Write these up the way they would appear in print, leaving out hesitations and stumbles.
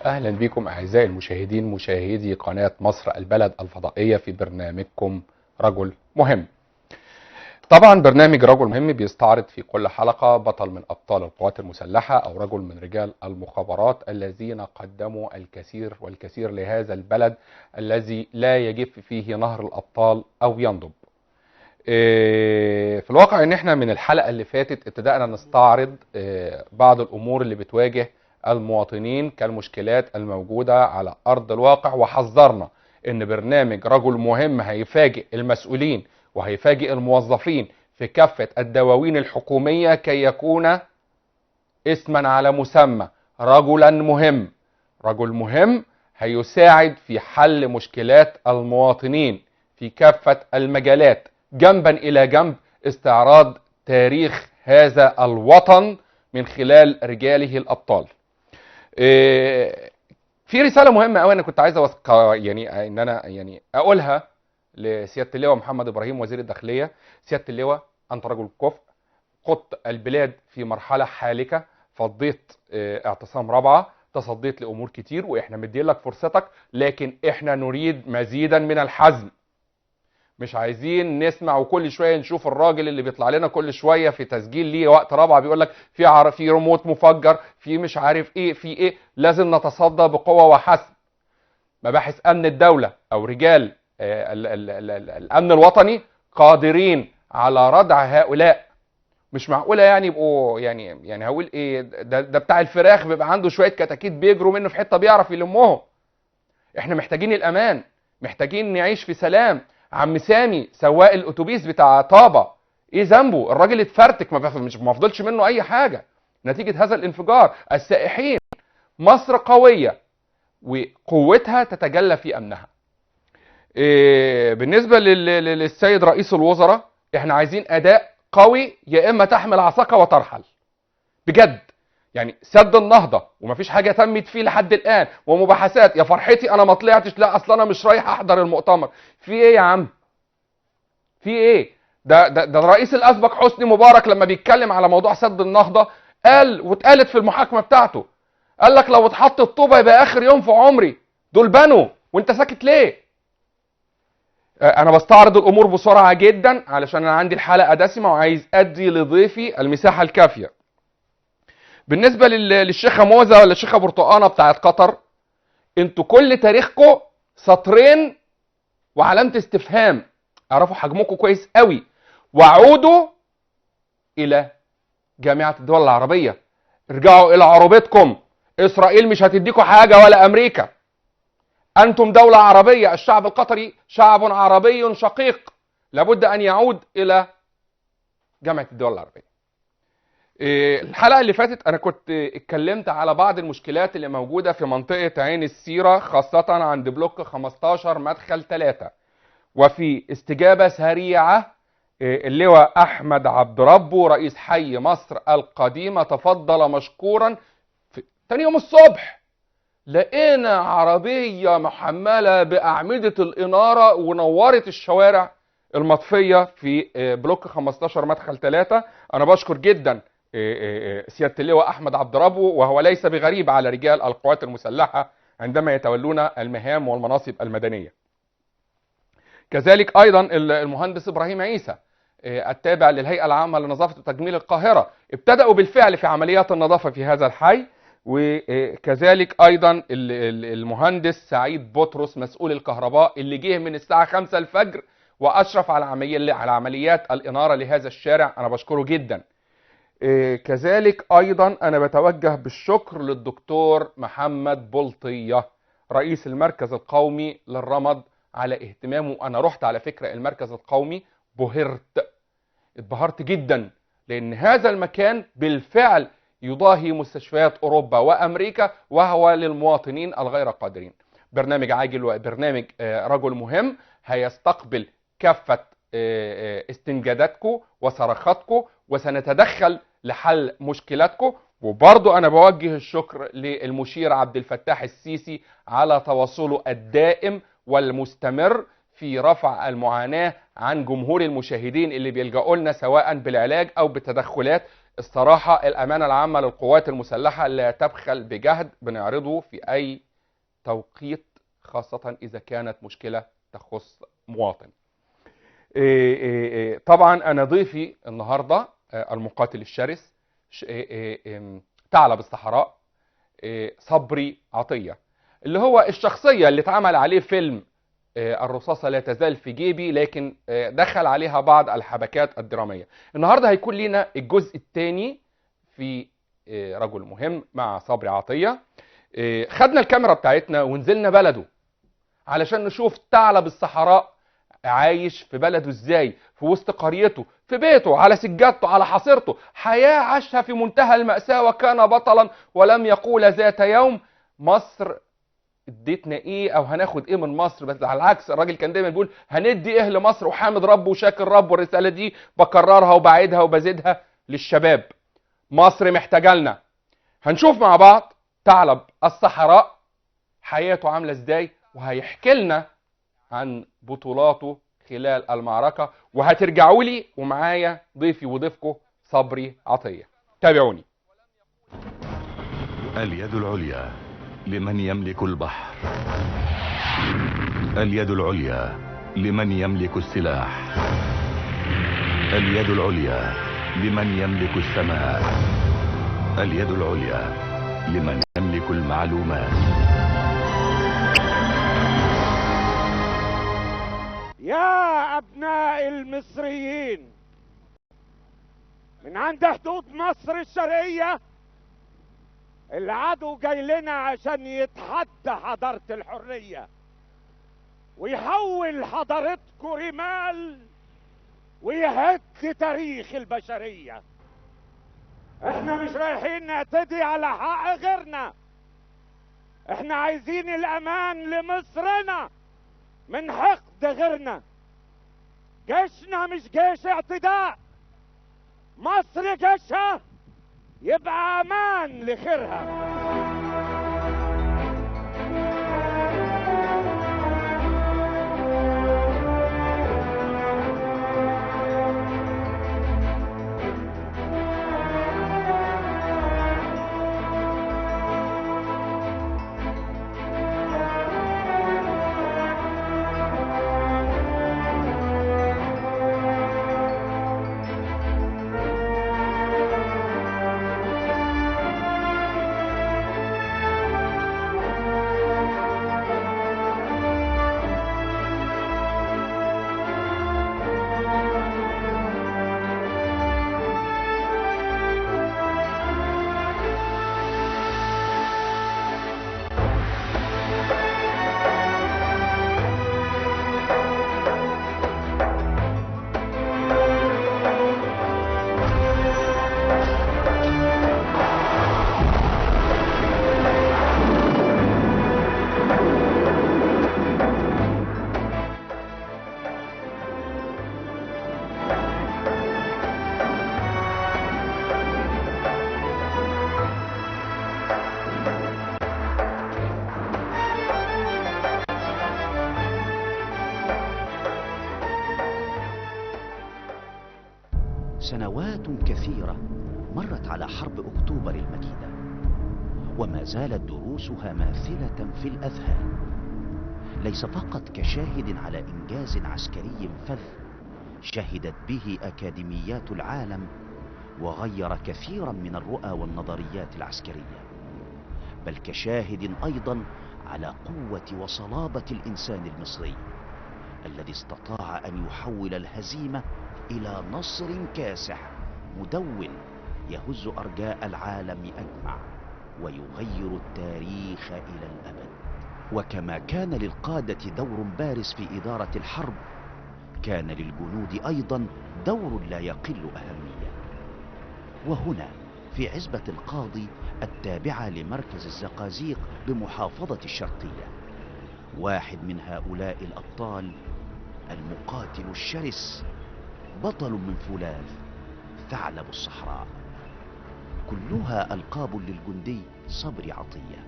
أهلا بكم أعزائي المشاهدين مشاهدي قناة مصر البلد الفضائية في برنامجكم رجل مهم. طبعا برنامج رجل مهم بيستعرض في كل حلقة بطل من أبطال القوات المسلحة أو رجل من رجال المخابرات الذين قدموا الكثير والكثير لهذا البلد الذي لا يجف فيه نهر الأبطال أو ينضب. في الواقع ان احنا من الحلقة اللي فاتت ابتدأنا نستعرض بعض الأمور اللي بتواجه المواطنين كالمشكلات الموجودة على أرض الواقع، وحذرنا ان برنامج رجل مهم هيفاجئ المسؤولين وهيفاجئ الموظفين في كافة الدواوين الحكومية كي يكون اسما على مسمى رجلا مهم. رجل مهم هيساعد في حل مشكلات المواطنين في كافة المجالات، جنبا إلى جنب استعراض تاريخ هذا الوطن من خلال رجاله الأبطال. في رسالة مهمة أوي أنا كنت عايز يعني إن أنا يعني أقولها لسيادة اللواء محمد إبراهيم وزير الداخلية. سيادة اللواء، أنت رجل كفء، قدت البلاد في مرحلة حالكة، فضيت اعتصام رابعة، تصديت لأمور كتير، وإحنا مدين لك فرصتك، لكن إحنا نريد مزيدا من الحزم. مش عايزين نسمع وكل شوية نشوف الراجل اللي بيطلع لنا كل شوية في تسجيل ليه وقت رابعه بيقول لك في ريموت مفجر، في مش عارف ايه، في ايه. لازم نتصدى بقوة وحسم. مباحث امن الدولة او رجال ال ال ال ال الامن الوطني قادرين على ردع هؤلاء. مش معقولة يعني يبقوا يعني هقول ايه، ده بتاع الفراخ بيبقى عنده شوية كتاكيت بيجروا منه في حتة بيعرف يلمهم. احنا محتاجين الامان، محتاجين نعيش في سلام. عم سامي سواق الاتوبيس بتاع طابة، ايه ذنبه؟ الراجل اتفرتك، ما فضلش منه اي حاجة نتيجة هذا الانفجار. السائحين، مصر قوية وقوتها تتجلى في امنها. بالنسبة للسيد رئيس الوزراء، احنا عايزين اداء قوي، يا اما تحمل عصاك وترحل بجد. يعني سد النهضة ومفيش حاجة تمت فيه لحد الان، ومباحثات يا فرحتي انا ما طلعتش، لا اصل انا مش رايح احضر المؤتمر. في ايه يا عم؟ في ايه؟ ده الرئيس الاسبق حسني مبارك لما بيتكلم على موضوع سد النهضة قال، واتقالت في المحاكمة بتاعته، قال لك لو اتحط الطوبه يبقى اخر يوم في عمري. دول بنوا وانت ساكت ليه؟ انا بستعرض الامور بسرعة جدا علشان انا عندي الحلقة دسمة وعايز ادي لضيفي المساحة الكافيه. بالنسبة للشيخه موزة ولا الشيخه برتقانه بتاعت قطر، انتوا كل تاريخكم سطرين وعلامة استفهام. اعرفوا حجمكم كويس قوي، وعودوا الى جامعه الدول العربية، ارجعوا الى عروبتكم. اسرائيل مش هتديكم حاجة ولا امريكا. انتم دولة عربية، الشعب القطري شعب عربي شقيق، لابد ان يعود الى جامعه الدول العربية. الحلقة اللي فاتت أنا كنت اتكلمت على بعض المشكلات اللي موجودة في منطقة عين السيرة، خاصة عند بلوك 15 مدخل 3، وفي استجابة سريعة اللواء أحمد عبد ربه رئيس حي مصر القديمة تفضل مشكورا. تاني يوم الصبح لقينا عربية محملة بأعمدة الإنارة ونورت الشوارع المطفية في بلوك 15 مدخل 3. أنا بشكر جدا سيادة اللواء أحمد عبد ربه، وهو ليس بغريب على رجال القوات المسلحة عندما يتولون المهام والمناصب المدنية. كذلك أيضا المهندس إبراهيم عيسى التابع للهيئة العامة لنظافة وتجميل القاهرة، ابتدأوا بالفعل في عمليات النظافة في هذا الحي. وكذلك أيضا المهندس سعيد بطرس مسؤول الكهرباء اللي جه من الساعة 5 الفجر وأشرف على عمليات الإنارة لهذا الشارع، أنا بشكره جدا. كذلك أيضا أنا بتوجه بالشكر للدكتور محمد بلطية رئيس المركز القومي للرمد على اهتمامه. أنا رحت على فكرة المركز القومي، بهرت، اتبهرت جدا، لأن هذا المكان بالفعل يضاهي مستشفيات أوروبا وأمريكا، وهو للمواطنين الغير قادرين. برنامج عاجل وبرنامج رجل مهم هيستقبل كافة استنجاداتكم وصرخاتكم، وسنتدخل لحل مشكلاتكم. وبرضو أنا بوجه الشكر للمشير عبد الفتاح السيسي على تواصله الدائم والمستمر في رفع المعاناة عن جمهور المشاهدين اللي بيلجأوا لنا سواء بالعلاج أو بالتدخلات الصراحة الأمانة العامة للقوات المسلحة لا تبخل بجهد بنعرضه في أي توقيت، خاصة إذا كانت مشكلة تخص مواطن. طبعا أنا ضيفي النهاردة المقاتل الشرس ثعلب الصحراء صبري عطية، اللي هو الشخصية اللي اتعمل عليه فيلم الرصاصة لا تزال في جيبي، لكن دخل عليها بعض الحبكات الدرامية. النهاردة هيكون لنا الجزء الثاني في رجل مهم مع صبري عطية. خدنا الكاميرا بتاعتنا ونزلنا بلده علشان نشوف ثعلب الصحراء عايش في بلده ازاي، في وسط قريته، في بيته، على سجادته، على حصيرته، حياة عاشها في منتهى المأساة، وكان بطلا ولم يقول ذات يوم مصر اديتنا ايه او هناخد ايه من مصر. بس على العكس، الراجل كان دايما بيقول هندي ايه لمصر، وحامد ربه وشاكر ربه. الرسالة دي بكررها وبعيدها وبزيدها للشباب، مصر محتاجة لنا. هنشوف مع بعض ثعلب الصحراء حياته عاملة ازاي، وهيحكي لنا عن بطولاته خلال المعركة، وهترجعوا لي ومعايا ضيفي وضيفكم صبري عطية. تابعوني. اليد العليا لمن يملك البحر، اليد العليا لمن يملك السلاح، اليد العليا لمن يملك السماء، اليد العليا لمن يملك المعلومات. يا أبناء المصريين، من عند حدود مصر الشرقية العدو جاي لنا عشان يتحدى حضارة الحرية ويحول حضارتكم رمال ويهد تاريخ البشرية. احنا مش رايحين نعتدي على حق غيرنا، احنا عايزين الأمان لمصرنا من حقد غيرنا. جيشنا مش جيش اعتداء، مصر جيشها يبقى امان لخيرها. سنوات كثيرة مرت على حرب أكتوبر المجيدة، وما زالت دروسها ماثلة في الأذهان، ليس فقط كشاهد على إنجاز عسكري فذ شهدت به أكاديميات العالم وغير كثيرا من الرؤى والنظريات العسكرية، بل كشاهد أيضا على قوة وصلابة الإنسان المصري الذي استطاع أن يحول الهزيمة إلى نصر كاسح مدون يهز أرجاء العالم أجمع ويغير التاريخ إلى الأبد. وكما كان للقادة دور بارز في إدارة الحرب، كان للجنود أيضا دور لا يقل أهمية. وهنا في عزبة القاضي التابعة لمركز الزقازيق بمحافظة الشرقية، واحد من هؤلاء الأبطال المقاتل الشرس، بطل من فولاذ، ثعلب الصحراء. كلها ألقاب للجندي صبري عطية،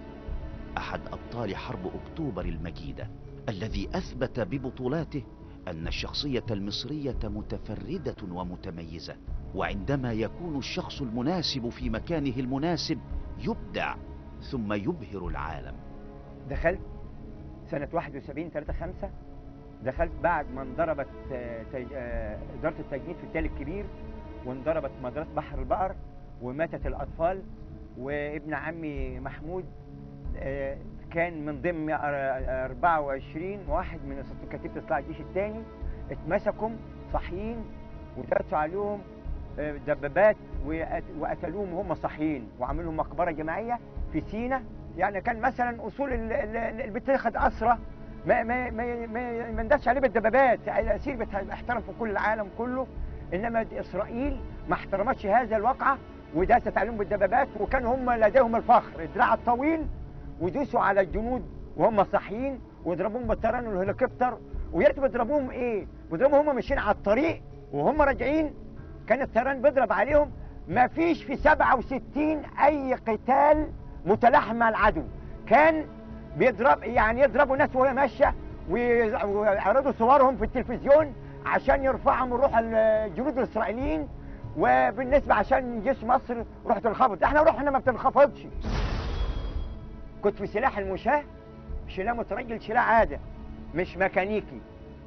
أحد أبطال حرب أكتوبر المجيدة، الذي أثبت ببطولاته أن الشخصية المصرية متفردة ومتميزة، وعندما يكون الشخص المناسب في مكانه المناسب يبدع ثم يبهر العالم. دخلت سنة 71 3/5، دخلت بعد ما انضربت إدارة التجنيد في التل الكبير، وانضربت مدرسة بحر البقر وماتت الأطفال، وابن عمي محمود كان من ضمن 24 واحد من كتيبة إصلاح الجيش الثاني، اتمسكوا صاحيين وداسوا عليهم دبابات وقتلوهم وهم صاحيين، وعملوا لهم مقبرة جماعية في سينا. يعني كان مثلا اصول اللي بتاخد اسرى ما ما ما ما ندسش عليه بالدبابات، الاسير بيحترم في كل العالم كله، انما اسرائيل ما احترمتش هذا الواقعة وداست عليهم بالدبابات، وكان هم لديهم الفخر الدراع الطويل، ودوسوا على الجنود وهم صاحيين وضربوهم بالطيران والهليكوبتر. ويا ريت بيضربوهم ايه؟ بيضربوهم هم ماشيين على الطريق وهم راجعين، كان الطيران بيضرب عليهم. ما فيش في 67 اي قتال متلاحم مع العدو، كان بيضرب يعني يضربوا ناس وهي ماشية ويعرضوا صورهم في التلفزيون عشان يرفعوا من روح الجنود الاسرائيليين، وبالنسبة عشان جيش مصر روح تنخفض، احنا روحنا ما بتنخفضش. كنت في سلاح المشاة، شلاء مترجل، شلاء عادة مش ميكانيكي،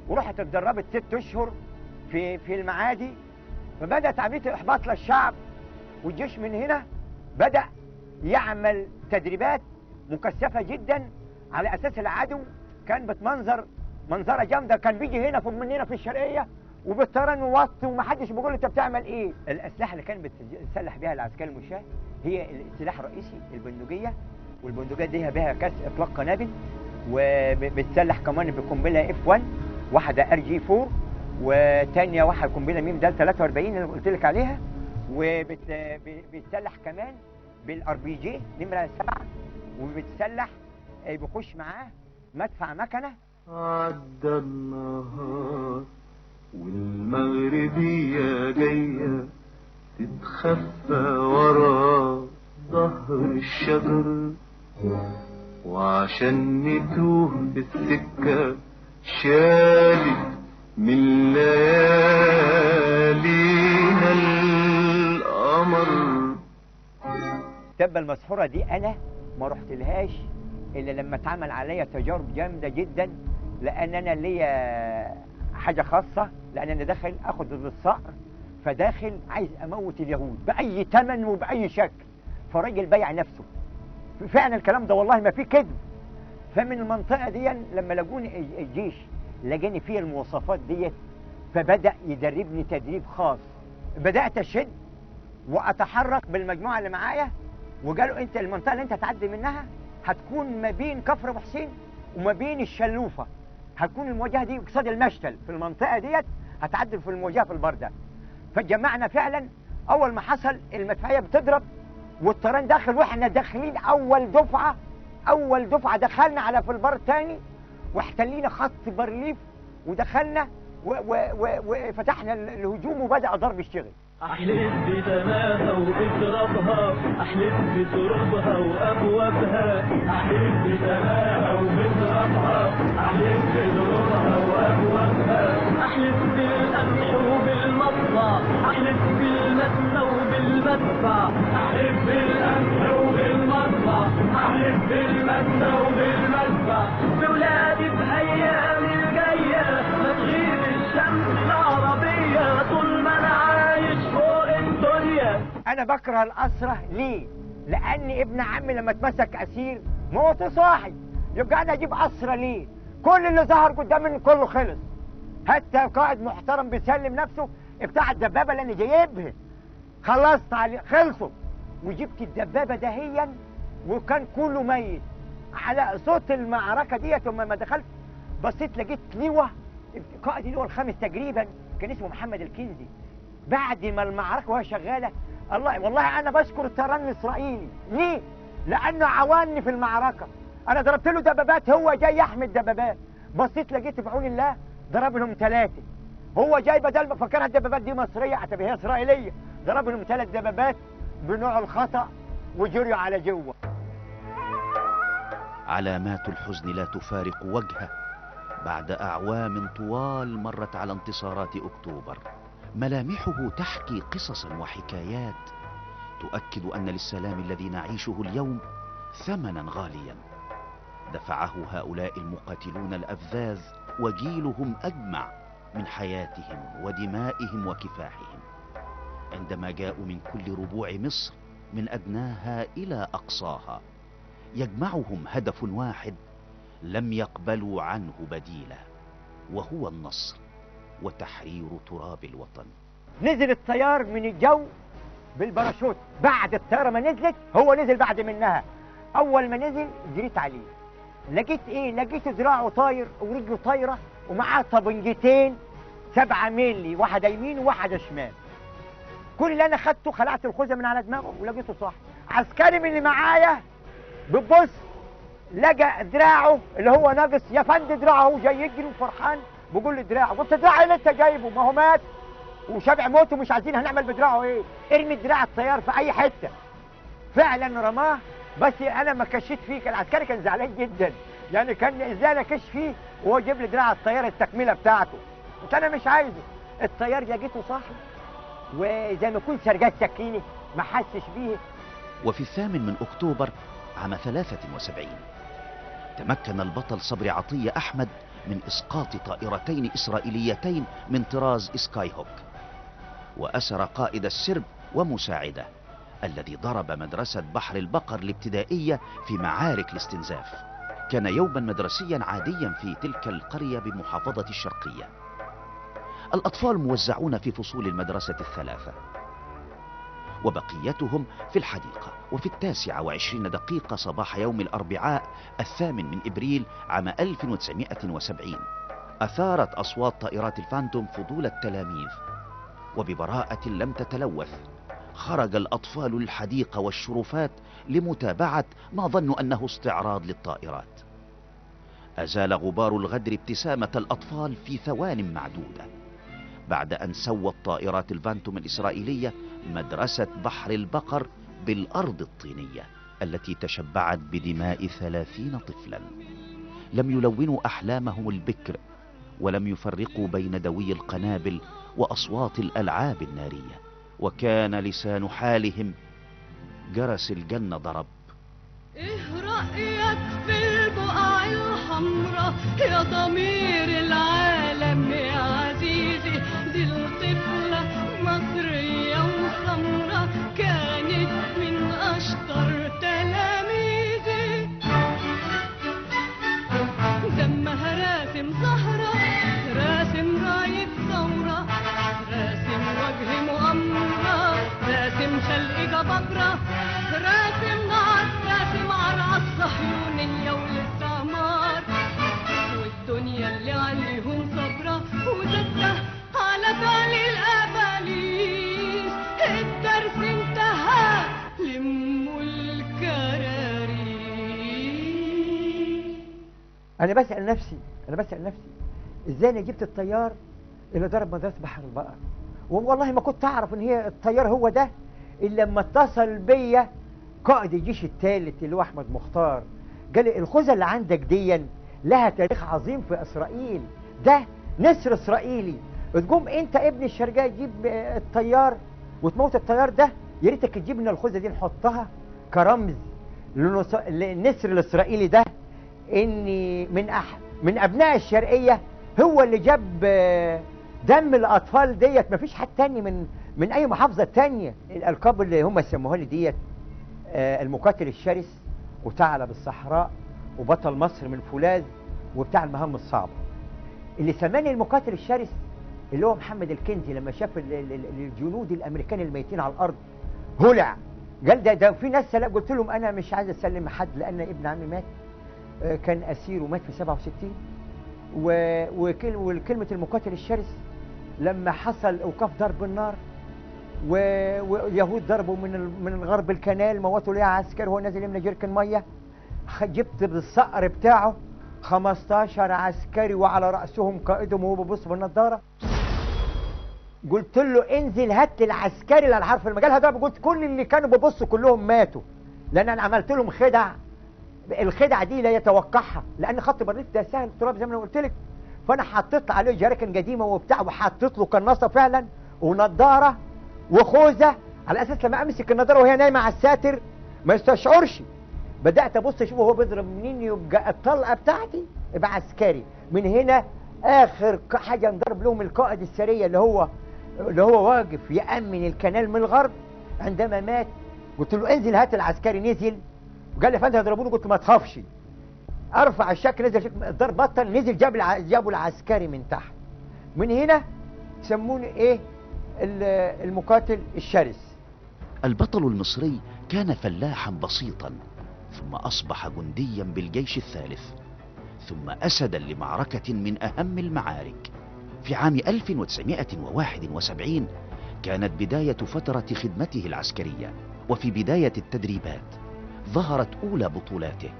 ورحت اتدربت 6 اشهر في المعادي. فبدات عملية الاحباط للشعب، والجيش من هنا بدا يعمل تدريبات مكثفة جدا على اساس العدو كان بتمنظر منظره جامدة، كان بيجي هنا فوق مننا في الشرقية وبالطيران ووطي ومحدش بيقول له انت بتعمل ايه. الاسلحة اللي كان بتسلح بها العسكري المشاة هي السلاح الرئيسي البندقية، والبندقيه دي بها كاس اطلاق قنابل، وبتسلح كمان بقنبله F 1، واحدة RG 4، وثانيه واحدة قنبلة ميم دال 43 اللي قلت لك عليها، وبتسلح كمان بال RPG نمره 7، وبتسلح بيخش معاه مدفع مكنه. عدى النهار والمغربية جاية تتخفى ورا ظهر الشجر، وعشان نتوه في السكة شالت من ليالينا القمر. التبة المسحورة دي أنا ما رحت لهاش إلا لما اتعمل عليا تجارب جامدة جدا، لأن أنا ليا حاجة خاصة، لأن أنا داخل آخد ضد الصقر، فداخل عايز أموت اليهود بأي ثمن وبأي شكل، فراجل بايع نفسه فعلا. الكلام ده والله ما فيه كذب. فمن المنطقة دي لما لقوني الجيش لقاني فيه المواصفات ديت، فبدأ يدربني تدريب خاص. بدأت أشد وأتحرك بالمجموعة اللي معايا، وقالوا أنت المنطقة اللي أنت هتعدي منها هتكون ما بين كفر أبو حسين وما بين الشلوفة، هتكون المواجهة دي قصاد المشتل في المنطقة ديت، هتعدي في المواجهة في البر ده. فاتجمعنا فعلا. أول ما حصل المدفعية بتضرب والطيران داخل، واحنا داخلين أول دفعة، أول دفعة دخلنا على في البر تاني، واحتلينا خط بارليف ودخلنا وفتحنا الهجوم وبدأ ضرب يشتغل. أحلف بسماها وبترابها، أحلف بترابها وأبوابها، أحلف بسماها وبترابها، أحلف بترابها وأبوابها، أحلف بالقمح وبالمطلع، أحلف بالمدنة وبالمدفع، أحلف بالقمح وبالمطلع، أحلف بالمدنة وبالمدفع، بولادي بأيام الجاية ما تغيب الشمس العربية طول ما أنا عايش فوق الدنيا. أنا بكره الأسرة ليه؟ لأن ابن عمي لما اتمسك أسير موته صاحي، يبقى أنا أجيب أسرة ليه؟ كل اللي ظهر قدامي كله خلص، حتى قائد محترم بيسلم نفسه بتاع الدبابة اللي أنا جايبها، خلصت عليه خلصوا، وجبت الدبابة دهيا وكان كله ميت. على صوت المعركة ديت لما دخلت بصيت لقيت لواء قائد اللواء الخامس تقريبا كان اسمه محمد الكنزي. بعد ما المعركة وهي شغالة، الله والله أنا بشكر الطيران الإسرائيلي، ليه؟ لأنه عاوني في المعركة، أنا ضربت له دبابات، هو جاي يحمي الدبابات، بصيت لقيت بعون الله ضرب لهم 3، هو جاي بدل ما فكرها الدبابات دي مصرية طب هي إسرائيلية، ضرب لهم 3 دبابات بنوع الخطأ وجريوا على جوه. علامات الحزن لا تفارق وجهه بعد أعوام طوال مرت على انتصارات أكتوبر، ملامحه تحكي قصصا وحكايات تؤكد أن للسلام الذي نعيشه اليوم ثمنا غاليا دفعه هؤلاء المقاتلون الأفذاذ وجيلهم أجمع من حياتهم ودمائهم وكفاحهم، عندما جاءوا من كل ربوع مصر من أدناها إلى أقصاها، يجمعهم هدف واحد لم يقبلوا عنه بديلا، وهو النصر وتحرير تراب الوطن. نزل الطيار من الجو بالباراشوت، بعد الطيارة ما نزلت هو نزل بعد منها. أول ما نزل جريت عليه، لقيت إيه؟ لقيت دراعه طاير ورجله طايرة ومعاه طبنجتين 7 مللي، واحدة يمين وواحدة شمال. كل اللي أنا خدته خلعت الخوذة من على دماغه ولقيته صاحي. عسكري من اللي معايا بتبص لقى دراعه اللي هو ناقص، يا فندم دراعه، جاي يجري وفرحان بيقول لي دراعه. قلت دراعه اللي انت جايبه؟ ما هو مات وشبع موت ومش عايزين، هنعمل بدراعه ايه؟ ارمي دراع الطيار في اي حتة. فعلا رماه، بس انا ما كشيت فيه، كان العسكري كان زعلان جدا، يعني كان ازاي انا كش فيه وهو جيب لي دراع الطيار التكملة بتاعته؟ قلت انا مش عايزه. الطيار لقيته صاحي وزي ما يكون سرجات سكينة ما حسش بيه. وفي 8 أكتوبر عام 73 تمكن البطل صبري عطية أحمد من إسقاط طائرتين إسرائيليتين من طراز سكاي هوك، وأسر قائد السرب ومساعدة الذي ضرب مدرسة بحر البقر الابتدائية في معارك الاستنزاف. كان يوما مدرسيا عاديا في تلك القرية بمحافظة الشرقية. الأطفال موزعون في فصول المدرسة الثلاثة وبقيتهم في الحديقة. وفي 29 صباح يوم الأربعاء 8 إبريل عام 1970 أثارت أصوات طائرات الفانتوم فضول التلاميذ، وببراءة لم تتلوث خرج الأطفال الحديقة والشرفات لمتابعة ما ظنوا أنه استعراض للطائرات. أزال غبار الغدر ابتسامة الأطفال في ثوان معدودة بعد أن سوت طائرات الفانتوم الإسرائيلية مدرسة بحر البقر بالأرض الطينية التي تشبعت بدماء 30 طفلا لم يلونوا أحلامهم البكر ولم يفرقوا بين دوي القنابل وأصوات الألعاب النارية، وكان لسان حالهم جرس الجنة ضرب. إيه رأيك في البقع الحمراء يا ضمير العالم يا عزيزي؟ دي الطفلة مصرية وسمراء كانت من أشطر تلاميذي، دمها راسم زهرة راسم راية ثورة راسم وجه مؤامرة راسم خلق جبابرة راسم نار راسم عرعة الصهيونية والاستعمار والدنيا اللي عليهم صبرة وزادة على فعل الأباليس. الدرس انتهى لموا الكراريس. أنا بسأل نفسي إزاي أنا جبت الطيار اللي ضرب مدرسة بحر البقر؟ والله ما كنت أعرف إن هي الطيار هو ده إلا لما اتصل بيا قائد الجيش الثالث اللي هو أحمد مختار، قال لي الخوذة اللي عندك ديا لها تاريخ عظيم في إسرائيل، ده نسر إسرائيلي، تقوم أنت ابن الشرقية تجيب الطيار وتموت الطيار ده، يا ريتك تجيب لنا الخوذة دي نحطها كرمز للنسر الإسرائيلي ده، إن من أبناء الشرقية هو اللي جاب دم الأطفال ديت، مفيش حد تاني من أي محافظة تانية. الألقاب اللي هم سموها لي ديت المقاتل الشرس وثعلب الصحراء وبطل مصر من فولاذ وبتاع المهام الصعبة. اللي سماني المقاتل الشرس اللي هو محمد الكنزي لما شاف الجنود الأمريكان الميتين على الأرض هلع، قال ده في ناس. قلت لهم أنا مش عايز أسلم حد لأن ابن عمي مات، كان أسير ومات في 67، وكلمة المقاتل الشرس لما حصل إوقاف ضرب النار واليهود ضربوا من الغرب الكنال موتوا ليه عسكر وهو نازل يملى جركن مية، جبت بالصقر بتاعه 15 عسكري وعلى رأسهم قائدهم وهو بيبص بالنضاره. قلت له انزل هات العسكري اللي على حرف المجال هضرب. قلت كل اللي كانوا بيبصوا كلهم ماتوا، لان انا عملت لهم خدع، الخدعه دي لا يتوقعها لان خط بارليف ده سهل التراب زي ما انا قلت لك، فانا حطيت عليه جراكن قديمة وبتاع وحطيت له قناصه فعلا ونضاره وخوذه، على اساس لما امسك النضارة وهي نايمة على الساتر ما يستشعرش. بدات ابص اشوفه هو بيضرب منين، يبقى الطلقة بتاعتي يبقى عسكري. من هنا اخر حاجة نضرب لهم القائد السرية اللي هو واقف يامن الكنال من الغرب. عندما مات قلت له انزل هات العسكري، نزل وقال لي يا فندم هيضربوني، قلت له ما تخافش. ارفع الشك، نزل شك الضرب بطل، نزل جابوا العسكري من تحت. من هنا سموني ايه؟ المقاتل الشرس. البطل المصري كان فلاحا بسيطا، ثم أصبح جنديا بالجيش الثالث، ثم أسدا لمعركة من أهم المعارك. في عام 1971 كانت بداية فترة خدمته العسكرية، وفي بداية التدريبات ظهرت أولى بطولاته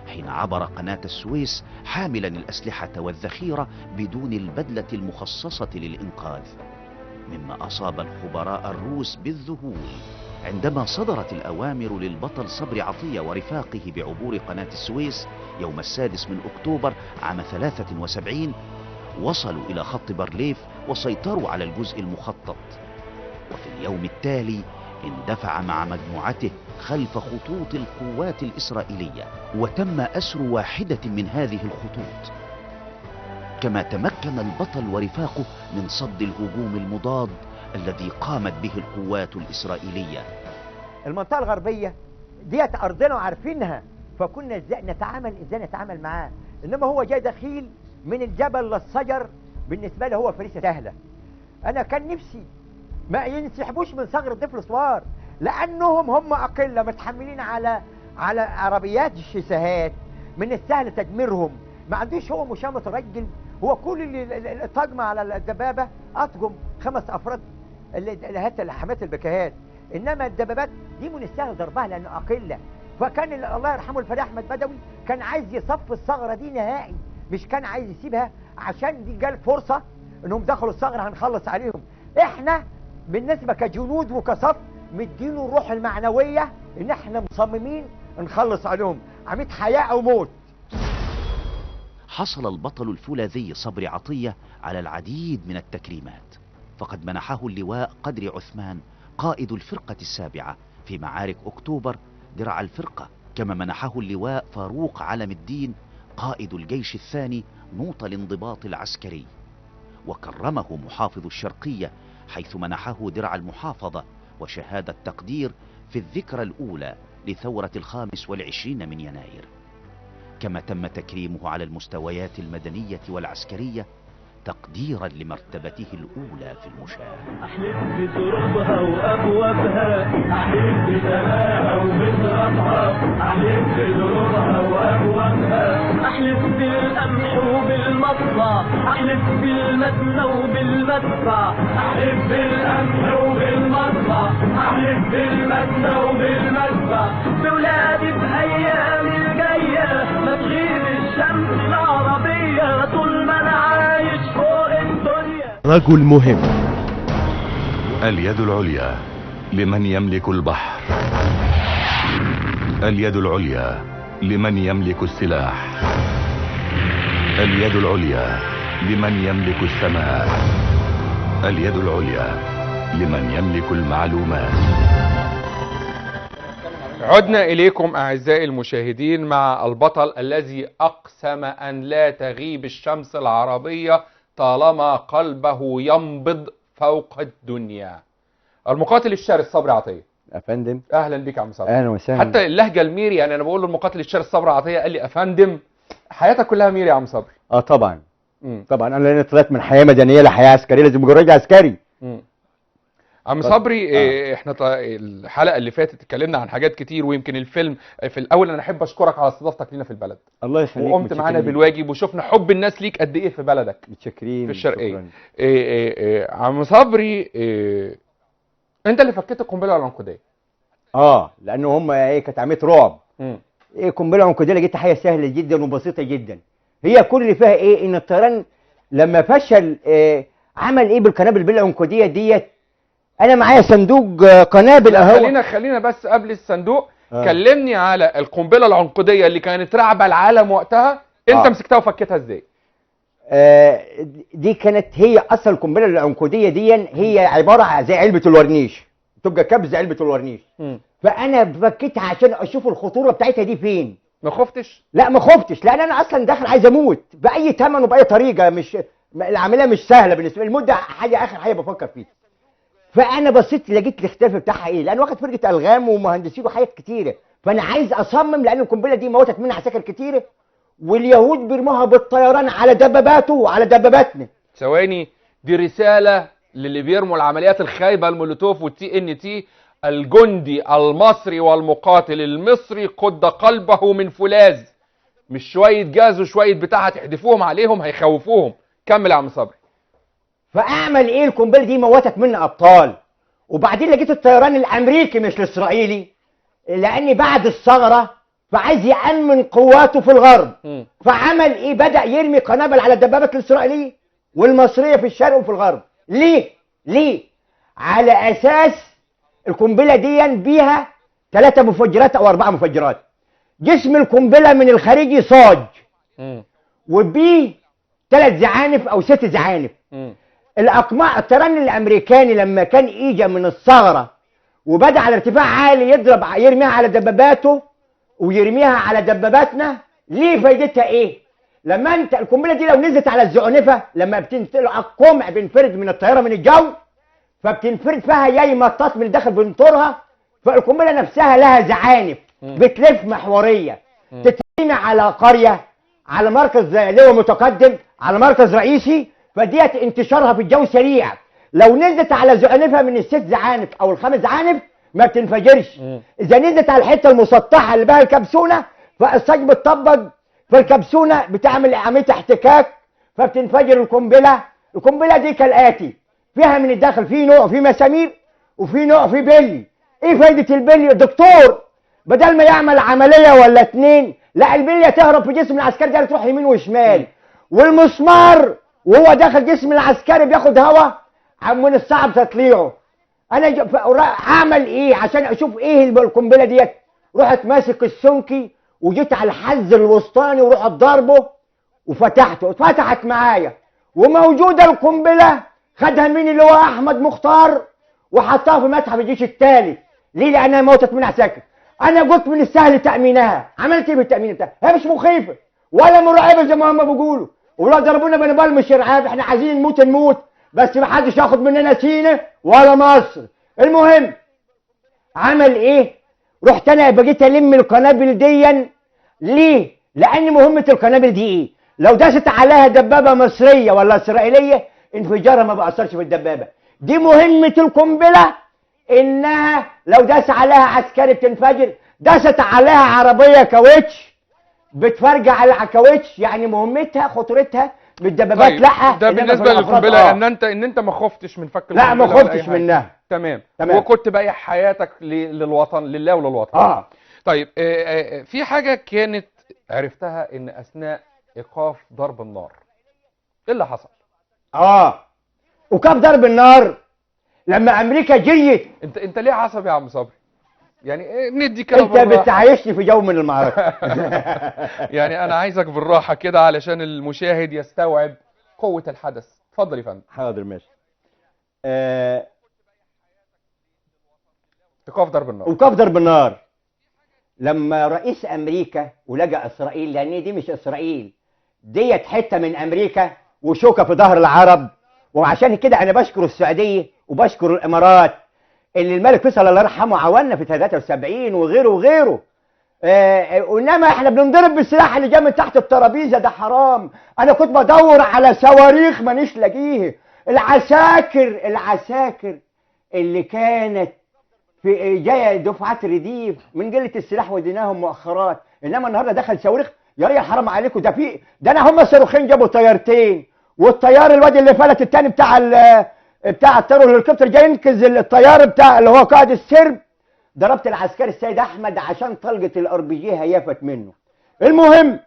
حين عبر قناة السويس حاملا الأسلحة والذخيرة بدون البدلة المخصصة للإنقاذ، مما أصاب الخبراء الروس بالذهول عندما صدرت الأوامر للبطل صبري عطية ورفاقه بعبور قناة السويس يوم 6 أكتوبر عام 73. وصلوا إلى خط بارليف وسيطروا على الجزء المخطط، وفي اليوم التالي اندفع مع مجموعته خلف خطوط القوات الإسرائيلية، وتم أسر واحدة من هذه الخطوط. كما تمكن البطل ورفاقه من صد الهجوم المضاد الذي قامت به القوات الإسرائيلية. المنطقة الغربية ديت أرضنا وعارفينها، فكنا ازاي نتعامل معاه. إنما هو جاي دخيل من الجبل للشجر، بالنسبة له هو فريسة سهلة. أنا كان نفسي ما ينسحبوش من ثغر الضفل سوار، لأنهم هم أقلة متحملين على عربيات الشساهات، من السهل تدميرهم. ما عندوش هو مشاة مترجل، هو كل اللي طاجمة على الدبابة أطقم 5 أفراد اللي هات حماة البكاهات، إنما الدبابات دي من السهل ضربها لأنه أقلة. فكان الله يرحمه الفريق أحمد بدوي كان عايز يصفي الثغرة دي نهائي، مش كان عايز يسيبها، عشان دي جال فرصة إنهم دخلوا الثغرة هنخلص عليهم. إحنا بالنسبة كجنود وكصف مدينة الروح المعنوية إن إحنا مصممين نخلص عليهم، عميد حياة أو موت. حصل البطل الفولاذي صبري عطية على العديد من التكريمات، فقد منحه اللواء قدري عثمان قائد الفرقة السابعة في معارك أكتوبر درع الفرقة، كما منحه اللواء فاروق علم الدين قائد الجيش الثاني نوط الانضباط العسكري، وكرمه محافظ الشرقية حيث منحه درع المحافظة وشهادة تقدير في الذكرى الأولى لثورة 25 من يناير. كما تم تكريمه على المستويات المدنية والعسكرية تقديرا لمرتبته الأولى في المشاة. أحلف بترابها وأبوابها، أحلف بسماها وبترابها، أحلف بترابها وأبوابها، أحلف بالقمح وبالمطلع، أحلف بالمدنى وبالمدفع، أحلف بالقمح وبالمطلع، أحلف بالمدنى وبالمدفع، بولادي بأيام الجاية ما تغيب الشمس العربية طول ما أنا عايش فوق الدنيا. رجل مهم. اليد العليا لمن يملك البحر، اليد العليا لمن يملك السلاح، اليد العليا لمن يملك السماء، اليد العليا لمن يملك المعلومات. عدنا إليكم أعزائي المشاهدين مع البطل الذي أقسم أن لا تغيب الشمس العربية طالما قلبه ينبض فوق الدنيا، المقاتل الشرس صبري عطية. أفندم، أهلا بك يا عم صبري. أهلا وسهلا. حتى اللهجة الميري، يعني أنا بقول له المقاتل الشرس صبري عطية قال لي أفندم. حياتك كلها ميري يا عم صبري. طبعا. طبعا أنا لأن طلعت من حياة مدنية لحياة عسكرية لازم مجرد عسكري. عم صبري، احنا الحلقة اللي فاتت اتكلمنا عن حاجات كتير، ويمكن الفيلم في الاول انا احب اشكرك على استضافتك لينا في البلد. الله يخليك، وقمت معانا بالواجب وشفنا حب الناس ليك قد ايه في بلدك. متشكرين. في الشرقية. عم صبري، انت اللي فكيت القنبلة العنقوديه. لانه هم كانت عملية رعب. القنبلة العنقوديه اللي جت حاجة سهلة جدا وبسيطة جدا. هي كل اللي فيها ان الطيران لما فشل عمل بالقنابل بالعنقوديه ديت. انا معايا صندوق قنابل اهو. خلينا بس قبل الصندوق. كلمني على القنبلة العنقوديه اللي كانت رعبه العالم وقتها، انت مسكتها وفكتها ازاي؟ دي كانت هي اصلا القنبلة العنقوديه دي هي عبارة عن زي علبة الورنيش، تبقى كبز علبة الورنيش. فانا فكيتها عشان اشوف الخطورة بتاعتها دي فين. ما خفتش؟ لا ما خفتش، لان انا اصلا داخل عايز اموت باي ثمن وباي طريقه، مش العملية مش سهلة بالنسبة لي، المدة حاجة اخر حاجة بفكر فيها. فانا بصيت لقيت الاختلاف بتاعها ايه، لان واخد فرقه الغام ومهندسين وحاجات كتيرة، فانا عايز اصمم، لان القنبلة دي موتت منها عساكر كتيرة، واليهود بيرموها بالطيران على دباباته وعلى دباباتنا. ثواني، دي رسالة للي بيرموا العمليات الخايبة المولوتوف والتي ان تي. الجندي المصري والمقاتل المصري قد قلبه من فولاذ، مش شوية جاز وشوية بتاع هتحدفوهم عليهم هيخوفوهم. كمل يا عم صبري. فاعمل ايه؟ القنبلة دي موتت مني ابطال. وبعدين لقيت الطيران الامريكي مش الاسرائيلي، لان بعد الثغرة فعايز يامن قواته في الغرب. فعمل ايه؟ بدا يرمي قنابل على الدبابات الاسرائيلية والمصريه في الشرق وفي الغرب. ليه؟ ليه؟ على اساس القنبلة دي بيها 3 مفجرات او 4 مفجرات. جسم القنبلة من الخارجي صاج، وبيه 3 زعانف او 6 زعانف. الاقماع الطيران الامريكاني لما كان اجى من الثغرة وبدا على ارتفاع عالي يضرب يرميها على دباباته ويرميها على دباباتنا، ليه؟ فايدتها ايه؟ لما انت القنبلة دي لو نزلت على الزعنفه، لما بتنزل على القمع بينفرد من الطيارة من الجو، فبتنفرد فيها ياي مطاط من داخل بنطورها، فالقنبله نفسها لها زعانف بتلف محورية، تترمي على قرية، على مركز لواء متقدم، على مركز رئيسي، فديت انتشارها في الجو سريع. لو نزلت على زعنفها من ال6 زعانف او ال5 زعانف ما بتنفجرش. اذا نزلت على الحتة المسطحه اللي بها الكبسونه فالصاج بتطبق، فالكبسونه بتعمل عملية احتكاك فبتنفجر القنبلة. القنبلة دي كالاتي: فيها من الداخل في نوع في مسامير، وفي نوع في بلي. ايه فايده البلي؟ الدكتور بدل ما يعمل عملية ولا 2، لا البلية تهرب في جسم العسكري ده تروح يمين وشمال، والمسمار وهو داخل جسم العسكري بياخد هواء من الصعب تطليعه. انا اعمل ايه عشان اشوف ايه القنبلة ديت؟ رحت ماسك السنكي وجيت على الحز الوسطاني ورحت ضاربه وفتحته، اتفتحت معايا وموجودة القنبلة. خدها مين؟ اللي هو احمد مختار، وحطها في متحف الجيش الثالث. ليه؟ لانها موتت من عساكر. انا قلت من السهل تامينها، عملت ايه بالتامين بتاعها؟ هي مش مخيفة ولا مرعبة زي ما هم بيقولوا، ولا ضربونا بنبال مش ارعاب، احنا عايزين نموت نموت، بس ما حدش ياخد مننا سينا ولا مصر. المهم عمل ايه؟ رحت انا بقيت الم القنابل دي. ليه؟ لان مهمة القنابل دي ايه؟ لو داست عليها دبابة مصرية ولا اسرائيلية انفجارها ما بأثرش في الدبابة. دي مهمة القنبلة، انها لو داس عليها عسكري بتنفجر، داست عليها عربية كاوتش بتفرجع على الكاوتش، يعني مهمتها خطورتها بالدبابات. طيب لا ده بالنسبة للقنبله، ان انت ما خفتش من فك القنبلة. لا ما خفتش منها. تمام. تمام. وكنت بايع حياتك للوطن، لله وللوطن. طيب في حاجة كانت عرفتها ان اثناء ايقاف ضرب النار ايه اللي حصل؟ ايقاف ضرب النار لما امريكا جيت. انت ليه عصبي يا عم صبري؟ يعني إيه ندي كده؟ انت بتعيشني في جو من المعركة. يعني انا عايزك بالراحة كده علشان المشاهد يستوعب قوة الحدث. اتفضل يا فندم. حاضر ماشي. ايقاف ضرب النار. ايقاف ضرب النار لما رئيس امريكا ولجأ اسرائيل، لان دي مش اسرائيل، ديت حتة من امريكا وشوكه في ظهر العرب. وعشان كده انا بشكر السعودية وبشكر الامارات اللي الملك فيصل الله يرحمه عاوننا في 73 وغيره وغيره. انما احنا بننضرب بالسلاح اللي جاي من تحت الترابيزة، ده حرام. انا كنت بدور على صواريخ مانيش لاقيه. العساكر اللي كانت في جاية دفعات رديف من قلة السلاح وديناهم مؤخرات، انما النهارده دخل صواريخ يا ريت حرام عليكم. ده في ده انا هم صاروخين جابوا طيارتين، والطيار الواد اللي فلت الثاني بتاع الطيار الهليكوبتر جاي ينقذ الطيار بتاع اللي هو قائد السرب. ضربت العسكري السيد احمد عشان طلقه ال RPG هيفت منه. المهم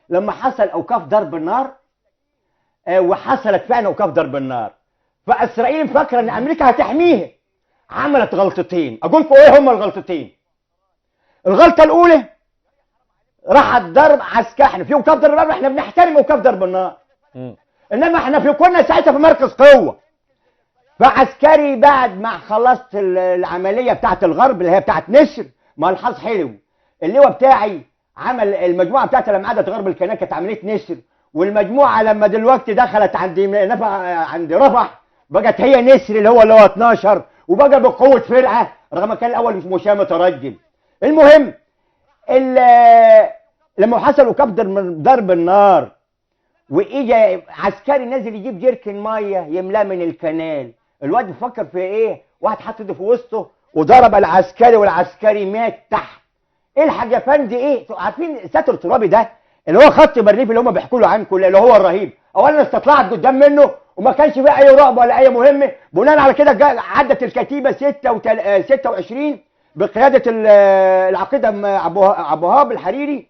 لما حصل اوقاف ضرب النار، وحصلت فعلا اوقاف ضرب النار، فاسرائيل فاكره ان امريكا هتحميها، عملت غلطتين. اقول لكم ايه هما الغلطتين؟ الغلطة الاولى راحت ضرب عسكري. احنا في اوقاف ضرب النار، احنا بنحترم اوقاف ضرب النار، انما احنا في كنا ساعتها في مركز قوة. فعسكري بعد ما خلصت العملية بتاعت الغرب اللي هي بتاعت نسر، ما الحظ حلو، اللواء بتاعي عمل المجموعة بتاعتي لما عدت غرب الكنال كانت عملية نسر، والمجموعة لما دلوقتي دخلت عند نفع عند رفح بقت هي نسر اللي هو 12، وبقى بقوة فرقه رغم كان الاول مش مشاه مترجل. المهم لما حصل وكف ضرب النار، واجا عسكري نازل يجيب جيركن مية يملاه من الكنال، الواد بيفكر في ايه؟ واحد حط ايده في وسطه وضرب العسكري، والعسكري مات تحت. الحق يا فندي ايه؟ عارفين ساتر ترابي ده اللي هو خط برليف اللي هم بيحكوا له عنه اللي هو الرهيب، اولا استطلعت قدام منه وما كانش فيه اي رعب ولا اي مهمة. بناء على كده عدت الكتيبة 26 بقيادة العقيدة ابو وهاب الحريري،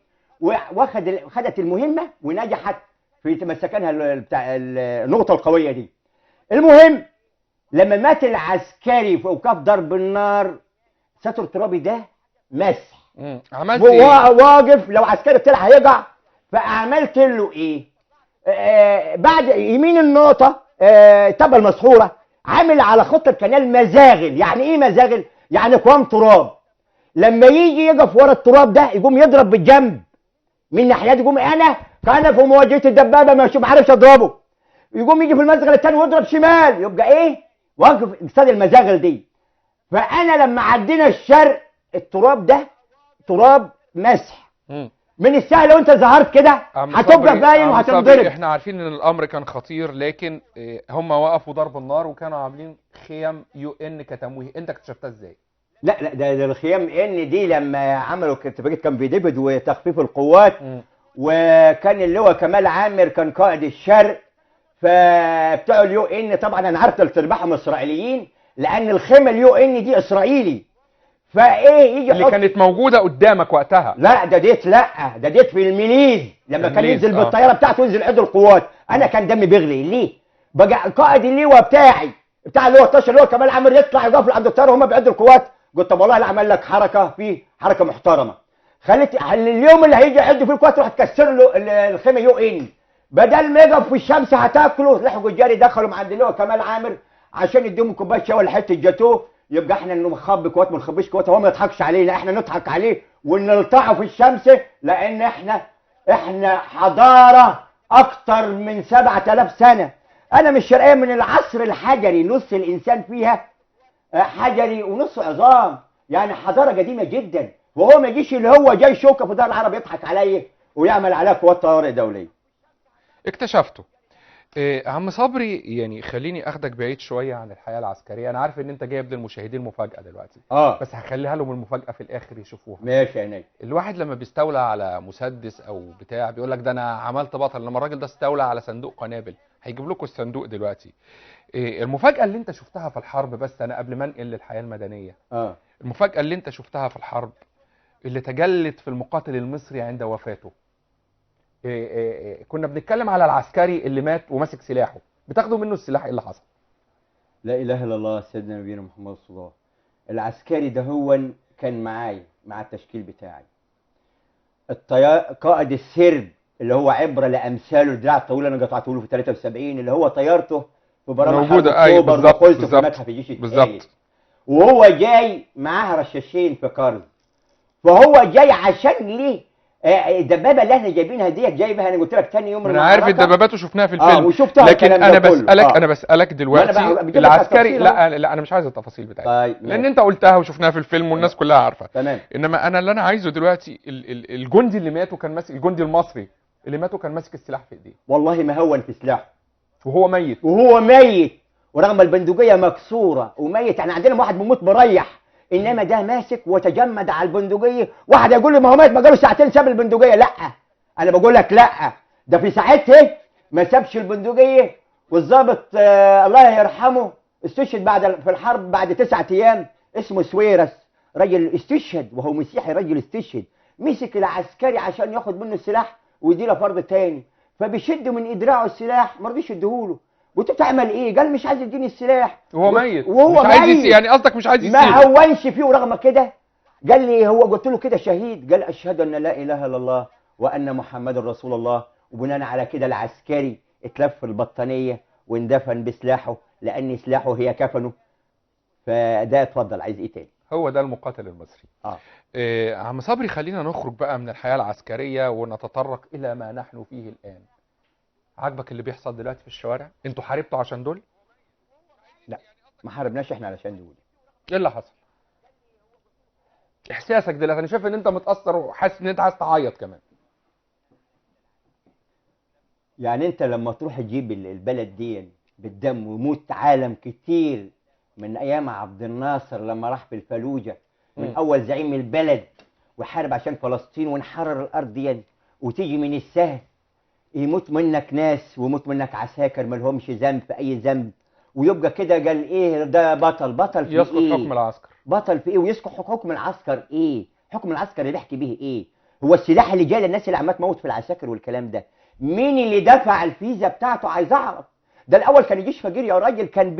واخد خدت المهمة ونجحت في مسكنها بتاع النقطة القوية دي. المهم لما مات العسكري في اوقاف ضرب النار، ساتر ترابي ده مسح. عملت ايه؟ واقف لو عسكري طلع هيقع. فعملت له ايه؟ بعد يمين النقطة تبقى المسحوره، عامل على خط الكنال مزاغل. يعني ايه مزاغل؟ يعني قوام تراب. لما يجي يقف ورا التراب ده يقوم يضرب بالجنب من ناحية، يقوم انا كان في مواجهة الدبابة ما عارفش اضربه، يقوم يجي في المزغل الثاني ويضرب شمال، يبقى ايه؟ واقف قصاد المزاغل دي. فانا لما عدينا الشرق التراب ده تراب مسح، من السهل لو انت ظهرت كده هتبقى باين وهتنضرب. احنا عارفين ان الامر كان خطير، لكن هم وقفوا ضرب النار وكانوا عاملين خيام UN كتمويه، انت اكتشفتها ازاي؟ لا لا، ده الخيام ان دي لما عملوا اتفاقية كامب ديفيد وتخفيف القوات، وكان اللواء كمال عامر كان قائد الشرق، فبتوع ال UN طبعا انا عارف تلت ارباعهم اسرائيليين، لان الخيمة ال UN دي اسرائيلي. فايه يجي اللي كانت موجودة قدامك وقتها؟ لا ده ديت، لا ده ديت في الميليز لما كان ينزل بالطيارة بتاعته ينزل عيد القوات. انا كان دمي بيغلي ليه؟ بقى قائد اللواء بتاعي بتاع اللواء 12 اللي هو كمال عامر يطلع يقف عند الطيارة وهم بيعدوا القوات. قلت طب والله لا عمل لك حركة، فيه حركة محترمه، خليت اليوم اللي هيجي يعد فيه القوات تروح تكسر له الخيمة UN، بدل ما يقف في الشمس هتاكله. لحقوا الجاري دخلوا مع عند اللواء كمال عامر عشان يديهم كوباية شاي ولا حتة جاتوه. يبقى احنا نخبي قوات ما نخبيش قوات، هو ما يضحكش علينا، احنا نضحك عليه ونلطعه في الشمس، لان احنا حضارة اكتر من 7000 سنة. انا مش شرقية من العصر الحجري، نص الانسان فيها حجري ونص عظام، يعني حضارة قديمة جدا. وهو ما يجيش اللي هو جاي شوكه في دار العرب يضحك عليا ويعمل عليها قوات طوارئ دولية. اكتشفته. عم صبري، يعني خليني اخدك بعيد شوية عن الحياة العسكرية. انا عارف ان انت جايب للمشاهدين مفاجاة دلوقتي، بس هخليها لهم المفاجاة في الاخر يشوفوها. ماشي يا نجم. الواحد لما بيستولى على مسدس او بتاع بيقول لك ده انا عملت بطل، لما الراجل ده استولى على صندوق قنابل. هيجيب لكم الصندوق دلوقتي. المفاجاة اللي انت شفتها في الحرب، بس انا قبل ما انقل للحياة المدنية، المفاجاة اللي انت شفتها في الحرب اللي تجلت في المقاتل المصري عند وفاته. كنا بنتكلم على العسكري اللي مات وماسك سلاحه، بتاخدوا منه السلاح، ايه اللي حصل؟ لا اله الا الله، سيدنا نبينا محمد صلى الله عليه وسلم. العسكري ده هو كان معايا مع التشكيل بتاعي، قائد السرب اللي هو عبره لامثاله، الدراع الطويل انا قطعته له في 73 اللي هو طيارته في برامج حرب اكتوبر وقلته في متحف الجيش بالظبط، وهو جاي معاه رشاشين في كارز. فهو جاي عشان ليه؟ الدبابة اللي احنا جايبينها ديت جايبها، انا قلت لك ثاني يوم انا عارف الدبابات وشفناها في الفيلم وشفتها، لكن انا بسالك انا بسالك دلوقتي العسكري، لا لا انا مش عايز التفاصيل بتاعتها، طيب لان انت قلتها وشفناها في الفيلم والناس كلها عارفه، تمام. انما انا اللي انا عايزه دلوقتي الجندي اللي مات وكان ماسك، الجندي المصري اللي مات وكان ماسك السلاح في ايديه، والله ما هون في سلاحه وهو ميت، وهو ميت ورغم البندقية مكسورة وميت. احنا عندنا واحد بيموت مريح، انما ده ماسك وتجمد على البندقية. واحد يقول لي ما هو مات ما جاله ساعتين ساب البندقية، لا انا بقول لك لا، ده في ساعتها ما سابش البندقية. والظابط الله يرحمه استشهد بعد في الحرب بعد 9 ايام، اسمه سويرس، راجل استشهد وهو مسيحي، راجل استشهد، مسك العسكري عشان ياخد منه السلاح ويديله فرد تاني، فبيشد من ادراعه السلاح ما رضيش يديهوله. وانت بتعمل ايه؟ قال مش عايز يديني السلاح وهو ميت، وهو مش عايز يعني قصدك مش عايز يسيبه، ما هونش فيه. ورغم كده قال لي هو، قلت له كده شهيد، قال اشهد ان لا اله الا الله وان محمد رسول الله. وبناء على كده العسكري اتلف البطانيه واندفن بسلاحه، لان سلاحه هي كفنه. فده اتفضل، عايز ايه تاني؟ هو ده المقاتل المصري. عم صبري، خلينا نخرج بقى من الحياة العسكرية ونتطرق إلى ما نحن فيه الآن. عاجبك اللي بيحصل دلوقتي في الشوارع؟ انتوا حاربتوا عشان دول؟ لا، ما حاربناش احنا علشان دول. ايه اللي حصل؟ احساسك دلوقتي، انا شايف ان انت متأثر وحاسس ان انت عايز تعيط كمان. يعني انت لما تروح تجيب البلد دي بالدم ويموت عالم كتير من ايام عبد الناصر لما راح في الفلوجة، من اول زعيم البلد وحارب عشان فلسطين ونحرر الارض دي، وتيجي من السهل يموت منك ناس ويموت منك عساكر ما لهمش ذنب في اي ذنب، ويبقى كده قال ايه ده بطل؟ بطل في يسقط ايه؟ حكم العسكر. بطل في ايه؟ ويسقط حكم العسكر ايه؟ حكم العسكر اللي بيحكي به ايه؟ هو السلاح اللي جاي للناس اللي عمال تموت في العساكر والكلام ده، مين اللي دفع الفيزا بتاعته؟ عايز اعرف. ده الاول كان الجيش فقير يا راجل، كان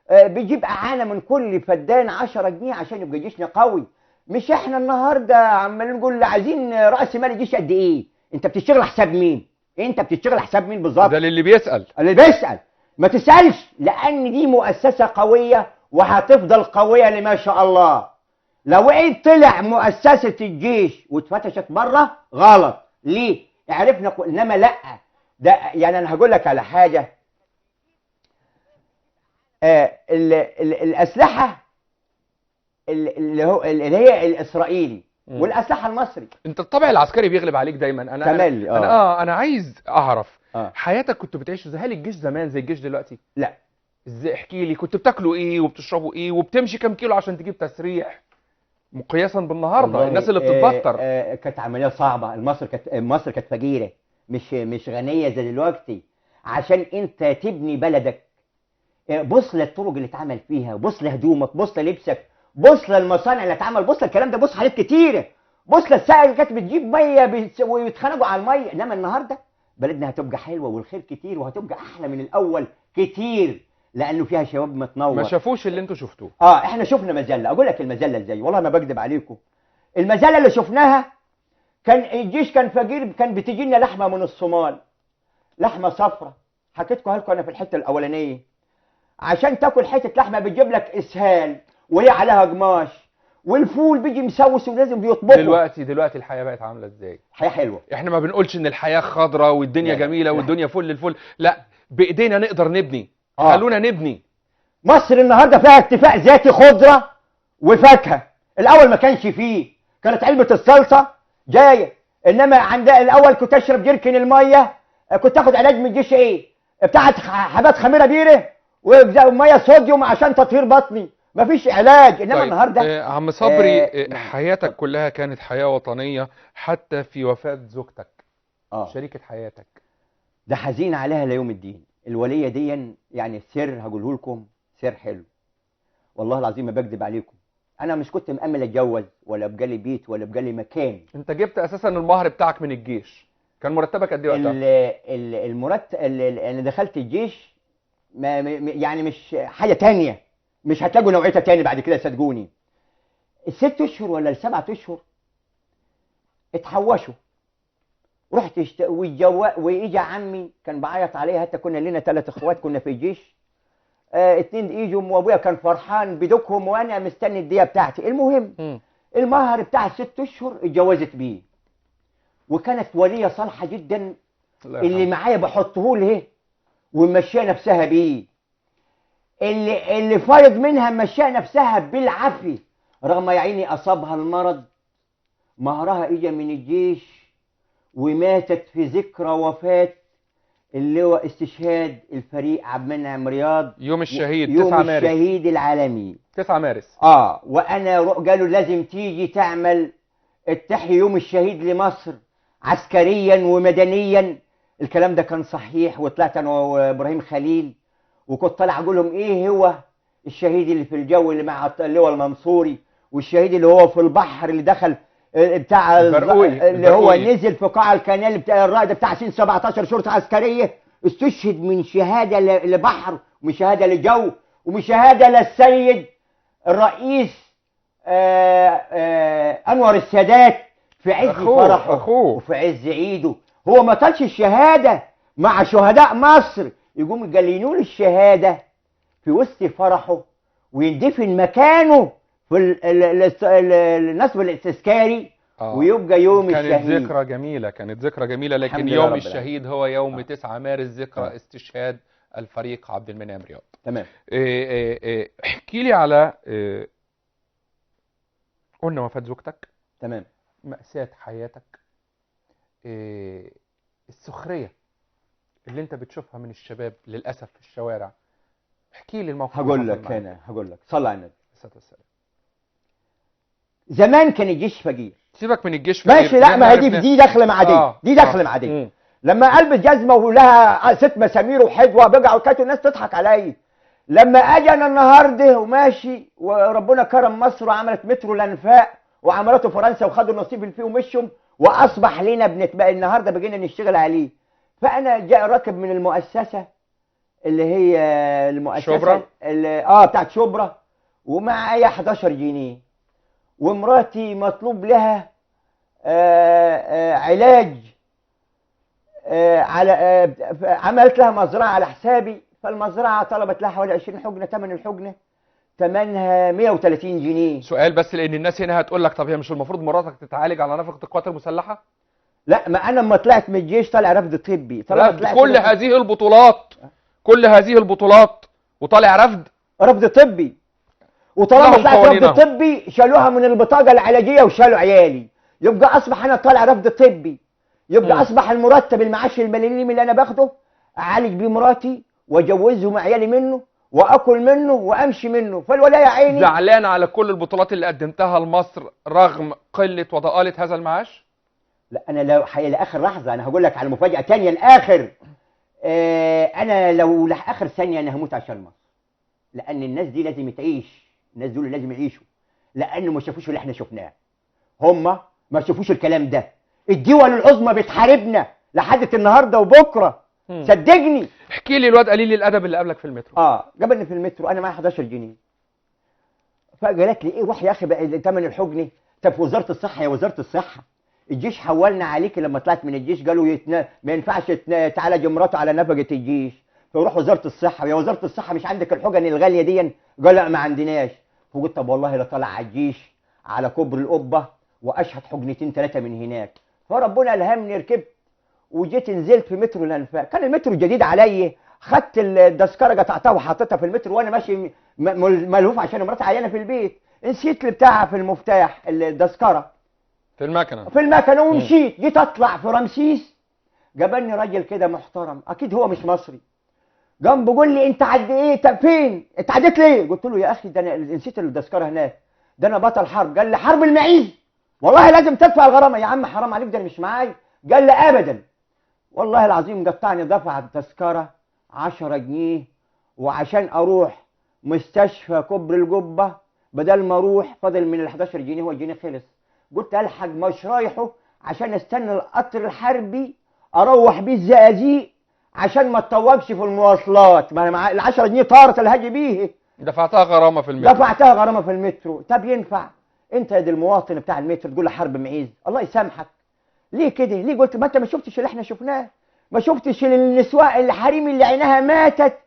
بيجيب اعانه من كل فدان 10 جنيه عشان يبقى جيشنا قوي. مش احنا النهارده عمالين نقول عايزين راس مال الجيش قد ايه؟ انت بتشتغل حساب مين؟ انت بتشتغل حساب مين بالظبط؟ ده للي بيسأل. اللي بيسأل ما تسألش، لأن دي مؤسسة قوية وهتفضل قوية لما شاء الله. لو ايه طلع مؤسسة الجيش واتفتشت بره غلط، ليه؟ عرفنا انما لا، ده يعني انا هقول لك على حاجة. الأسلحة اللي هي الإسرائيلي والأسلحة المصري. انت الطبع العسكري بيغلب عليك دايما. انا تملي. انا عايز اعرف حياتك كنت بتعيش ازاي؟ هل الجيش زمان زي الجيش دلوقتي؟ لا. ازاي؟ احكي لي، كنت بتاكلوا ايه وبتشربوا ايه وبتمشي كام كيلو عشان تجيب تسريح مقياسا بالنهارده الناس اللي بتتبطر؟ كانت عملية صعبة. مصر كانت فقيرة، مش غنية زي دلوقتي. عشان انت تبني بلدك بص للطرق اللي اتعمل فيها، بص لهدومك، بص للبسك، بص للمصانع اللي اتعمل، بص للكلام ده، بص حاجات كتيرة، بص للسائل اللي كانت بتجيب مية ويتخانقوا على المية. انما النهارده بلدنا هتبقى حلوة والخير كتير وهتبقى احلى من الاول كتير، لانه فيها شباب متنور. ما شافوش اللي انتوا شفتوه. احنا شفنا مذلة. اقول لك المذلة ازاي، والله ما بكذب عليكم. المذلة اللي شفناها، كان الجيش كان فقير، كان بتيجي لنا لحمه من الصومال، لحمه صفرة، حكيتكم لكم انا في الحتة الاولانية. عشان تاكل حتة لحمه بتجيب لك اسهال وهي عليها قماش، والفول بيجي مسوس ولازم بيطبخه. دلوقتي الحياة بقت عامله ازاي؟ الحياة حلوة. احنا ما بنقولش ان الحياة خضراء والدنيا جميلة والدنيا فل الفل، لا، بايدينا نقدر نبني. خلونا نبني. مصر النهارده فيها اكتفاء ذاتي خضرة وفاكهة. الاول ما كانش فيه، كانت علبة الصلصه جاية، انما عند الاول كنت اشرب جركن المية، كنت اخد علاج من الجيش ايه بتاعت حبات خميره بيره ومية صوديوم عشان تطهير بطني، مفيش علاج. انما طيب. النهارده عم صبري، حياتك كلها كانت حياة وطنية حتى في وفاه زوجتك، شريكه حياتك. ده حزين عليها ليوم الدين. الوليه دي يعني سر هقوله لكم، سر حلو والله العظيم ما بكذب عليكم. انا مش كنت مأمل اتجوز ولا بجالي بيت ولا بجالي مكان. انت جبت اساسا المهر بتاعك من الجيش، كان مرتبك قد ايه وقتها؟ المرتب انا دخلت الجيش ما يعني مش حاجة تانية، مش هتلاقوا نوعيتها تاني بعد كده صدقوني. ال6 اشهر ولا ال7 اشهر اتحوشوا، رحت ويجي عمي كان بعيط عليها، حتى كنا لنا 3 اخوات كنا في الجيش، 2 ايجوا وابويا كان فرحان بدوكهم وانا مستني الدية بتاعتي. المهم المهر بتاع 6 اشهر اتجوزت بيه، وكانت وليه صالحه جدا، اللي معايا بحطه لها ومشيه نفسها بيه، اللي فايض منها مشيه نفسها بالعافية، رغم يا عيني اصابها المرض. مهرها اجى من الجيش وماتت في ذكرى وفاه اللي هو استشهاد الفريق عبد المنعم رياض، يوم الشهيد 9 يوم مارس، الشهيد العالمي 9 مارس. وانا قالوا لازم تيجي تعمل التحية يوم الشهيد لمصر عسكريا ومدنيا. الكلام ده كان صحيح، وطلعت انا وابراهيم خليل، وكنت طالع اقول لهم ايه هو الشهيد اللي في الجو اللي مع اللواء المنصوري، والشهيد اللي هو في البحر اللي دخل بتاع اللي هو نزل في قاع الكنال بتاع الرائد بتاع سين 17 شرطه عسكرية، استشهد من شهادة لبحر ومن شهادة لجو ومن شهادة للسيد الرئيس انور السادات في عز فرحه وفي عز عيده. هو ما طالش الشهادة، مع شهداء مصر، يقوم يجلينوا له الشهادة في وسط فرحه ويندفن مكانه في النصب الاستذكاري. ويبقى يوم كانت الشهيد. كانت ذكرى جميلة، كانت ذكرى جميلة. لكن يوم الشهيد هو يوم 9 مارس، ذكرى استشهاد الفريق عبد المنعم رياض. تمام. احكي لي على قلنا وفاة زوجتك. تمام. مأساة حياتك، السخرية اللي انت بتشوفها من الشباب للأسف في الشوارع، احكي لي الموقف. هقول لك انا، هقول لك، صلى على النبي الصلاة والسلام. زمان كان الجيش فقير. سيبك من الجيش فقير، ماشي. لا ما هي دي داخله مع دي، دي داخله مع دي. لما البس جزمه ولها 6 مسامير وحدوه بقع وكانت الناس تضحك عليا. لما اجي انا النهارده وماشي وربنا كرم مصر وعملت مترو الانفاق وعملته فرنسا وخدوا النصيب اللي فيه ومشوا، واصبح لنا بنتبقى النهارده بقينا نشتغل عليه. فانا جاء راكب من المؤسسة اللي هي المؤسسة شبرا، بتاعت شبرا، ومعايا 11 جنيه، ومراتي مطلوب لها علاج على عملت لها مزرعة على حسابي، فالمزرعه طلبت لها حوالي 20 حجنه، ثمن الحجنه ثمنها 130 جنيه. سؤال بس، لان الناس هنا هتقول لك طب هي مش المفروض مراتك تتعالج على نفقه القوات المسلحة؟ لا، ما انا لما طلعت من الجيش طالع رفض طبي، رفض كل هذه البطولات، كل هذه البطولات وطالع رفض طبي. وطالما طلعت رفض طبي شالوها من البطاقة العلاجية وشالوا عيالي، يبقى اصبح انا طالع رفض طبي، يبقى اصبح المرتب المعاش المليم اللي انا باخده اعالج بيه مراتي واجوزهم عيالي منه واكل منه وامشي منه. فالولايه عيني زعلان على كل البطولات اللي قدمتها لمصر رغم قلة وضآلة هذا المعاش؟ لا، انا لو لاخر لحظة، انا هقول لك على مفاجاة ثانية الاخر. انا لو لاخر ثانية انا هموت عشان مصر، لان الناس دي لازم تعيش، الناس دول لازم يعيشوا، لانه ما شافوش اللي احنا شفناه، هم ما شافوش الكلام ده. الدول العظمى بتحاربنا لحد النهارده وبكره، صدقني. احكي لي الواد قليل الادب اللي قابلك في المترو. قابلني في المترو، انا معايا 11 جنيه، فقالت لي ايه روح يا اخي بقى ثمن الحجنه. طب في وزارة الصحة، يا وزارة الصحة الجيش حولنا عليك لما طلعت من الجيش، قالوا ما ينفعش تعالج مراته على نفقه الجيش، فروح وزارة الصحة، يا وزارة الصحة مش عندك الحجن الغالية دي؟ قال لا ما عندناش. فقلت طب والله لا طلع على الجيش على كوبري القبة واشهد حجنتين 3 من هناك. فربنا الهمني، ركبت وجيت نزلت في مترو الانفاق، كان المترو جديد عليا، خدت التذكرة قطعتها وحطيتها في المترو وانا ماشي ملهوف عشان مراتي عيانه في البيت، نسيت اللي بتاعها في المفتاح التذكرة في المكنه، في المكنه، ومشيت. جيت اطلع في رمسيس، جابني راجل كده محترم، اكيد هو مش مصري، جنب بيقول لي انت عد ايه؟ طب فين؟ انت عديت ليه؟ قلت له يا اخي ده انا نسيت التذكرة هناك، ده انا بطل حرب. قال لي حرب المعيز، والله لازم تدفع الغرامة. يا عم حرام عليك، ده انا مش معايا. قال لي ابدا، والله العظيم قطعني، دفع التذكرة 10 جنيه، وعشان اروح مستشفى كوبري الجبة بدل ما اروح فاضل من ال 11 جنيه، هو الجنيه خلص. قلت الحق مش رايحة عشان استنى القطر الحربي اروح بيه الزقازيق عشان ما اتطوقش في المواصلات، ما انا ال 10 جنيه طارت اللي هاجي بيه. دفعتها غرامة في المترو، دفعتها غرامة في المترو. طب ينفع انت يا دي المواطن بتاع المترو تقول له حرب معيز؟ الله يسامحك، ليه كده؟ ليه؟ قلت ما انت ما شفتش اللي احنا شفناه، ما شفتش النسوان الحريم اللي عينها ماتت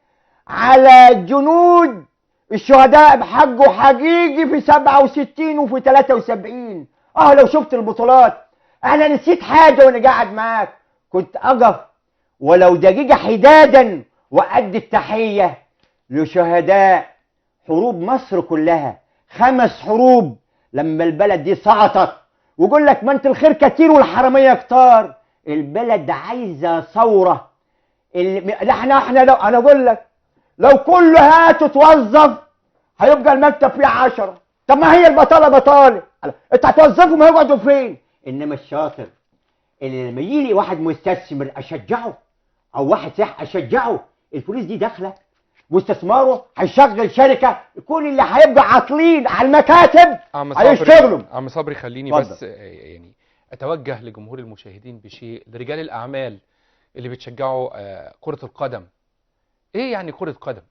على الجنود الشهداء بحقه حقيقي في 67 وفي 73. لو شفت البطولات. انا نسيت حاجة وانا قاعد معاك، كنت اقف ولو دقيقة حدادا وادي التحية لشهداء حروب مصر كلها، 5 حروب لما البلد دي سقطت. ويقول لك ما انت الخير كتير والحراميه كتار، البلد عايزه ثورة. لا احنا لو انا اقول لك لو كلها تتوظف هيبقى المكتب فيه 10. طب ما هي البطالة بطاله، انت هتوظفهم هيقعدوا فين؟ انما الشاطر اللي لما يجي لي واحد مستثمر اشجعه، او واحد ساح اشجعه، الفلوس دي داخله واستثماره هيشغل شركة، كل اللي هيبقى عاطلين على المكاتب هيشتغلوا. عم صبري خليني بس يعني اتوجه لجمهور المشاهدين بشيء، لرجال الاعمال اللي بتشجعوا كرة القدم. ايه يعني كرة قدم؟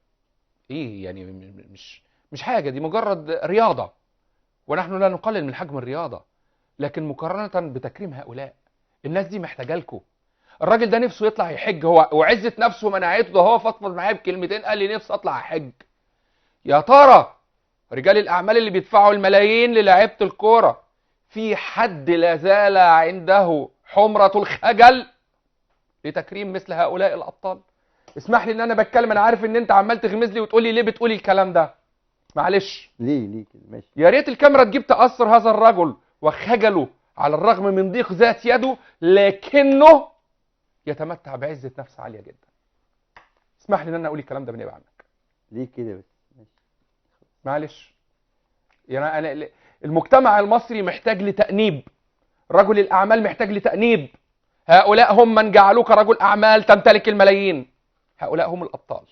ايه يعني؟ مش حاجة، دي مجرد رياضة، ونحن لا نقلل من حجم الرياضة، لكن مقارنة بتكريم هؤلاء الناس دي محتاجة لكم. الراجل ده نفسه يطلع يحج، هو وعزة نفسه منعته، ده هو فضفض معايا بكلمتين قال لي نفسي اطلع احج. يا ترى رجال الاعمال اللي بيدفعوا الملايين للاعيبه الكورة في حد لا زال عنده حمرة الخجل لتكريم مثل هؤلاء الابطال؟ اسمح لي ان انا بتكلم، انا عارف ان انت عمال تغمز لي وتقول لي ليه بتقولي الكلام ده، معلش. ليه كده؟ ماشي. يا ريت الكاميرا تجيب تأثر هذا الرجل وخجله على الرغم من ضيق ذات يده، لكنه يتمتع بعزة نفس عالية جدا. اسمح لي ان انا اقول الكلام ده بنيابة عنك. ليه كده بس؟ ماشي. معلش. يعني انا المجتمع المصري محتاج لتأنيب، رجل الاعمال محتاج لتأنيب. هؤلاء هم من جعلوك رجل اعمال تمتلك الملايين، هؤلاء هم الابطال.